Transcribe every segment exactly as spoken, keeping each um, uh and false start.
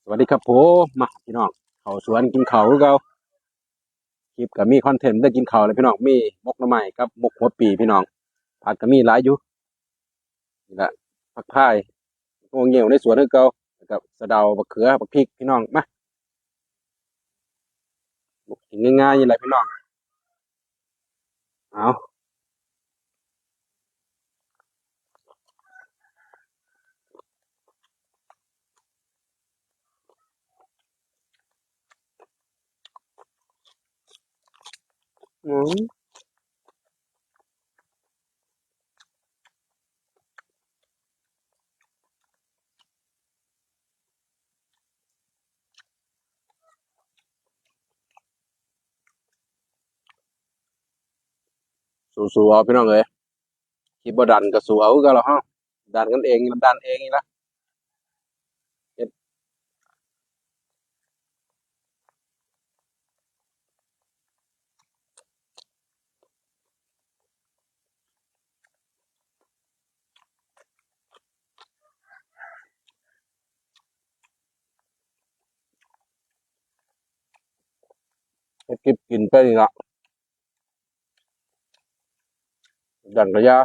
วัสดีครับผมมาพี่น้อง เข้าสวนกินข้าวคือเก่า คลิปก็มีคอนเทนต์ได้กินข้าวเลยพี่น้อง มีหมกหน่อไม้กับหมกหัวปีพี่น้อง ผักก็มีหลายอยู่ นี่แหละ ผักพาย งวงเงี้ยวในสวนคือเก่า แล้วก็สะเดา บักเขือ บักพริกพี่น้อง มา กินง่ายๆนี่แหละพี่น้อง เอา อืม สู้ๆเอาพี่น้องเอ้ย คิดบ่ดันก็สู้เอาคือเก่าล่ะเฮา ดันกันเอง ดันเองนี่ละ เฮ็ด เฮ็ดคลิปกินไปนี่ละ ดันกะยา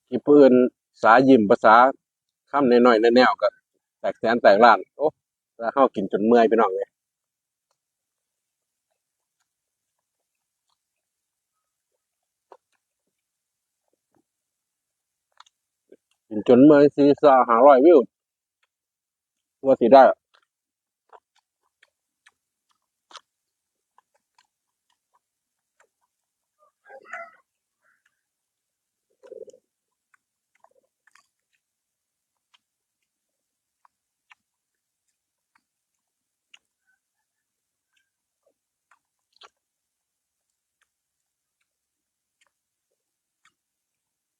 คลิปผู้อื่น สายิ้ม ภาษาคำน้อยๆแนวๆก็แตกแสนแตกล้าน โอ้ แล้วเฮากินจนเมื่อยพี่น้องเอ้ย กินจนเมื่อย สี่ร้อย ห้าร้อยวิว กว่าสิได้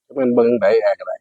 จะเป็นเบิ่งใดแอร์ก็ได้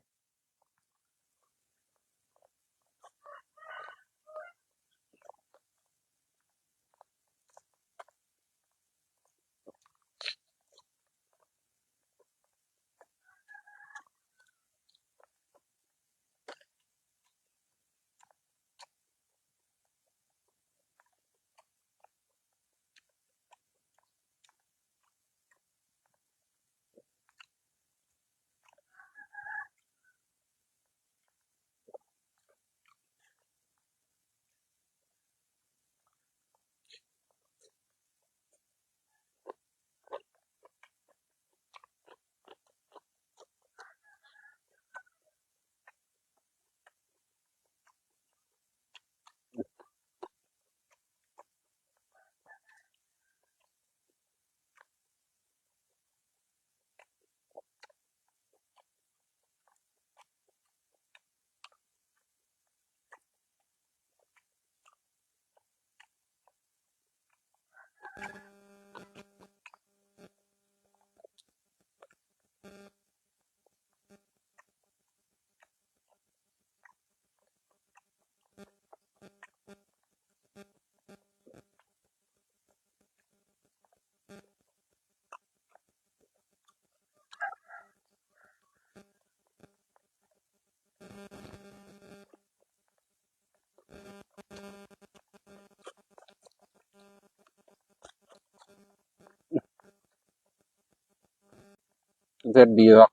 เฮ็ดดีหรอก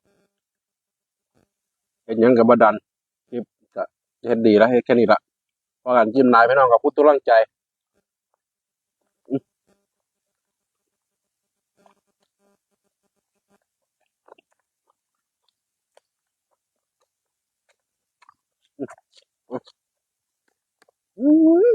เฮ็ดหยังก็บ่ดัน คลิปก็เฮ็ดดีแล้ว เฮ็ดแค่นี้ละ พอกันคลิปหน้าพี่น้อง ขอบคุณทุกกำลังใจ อืม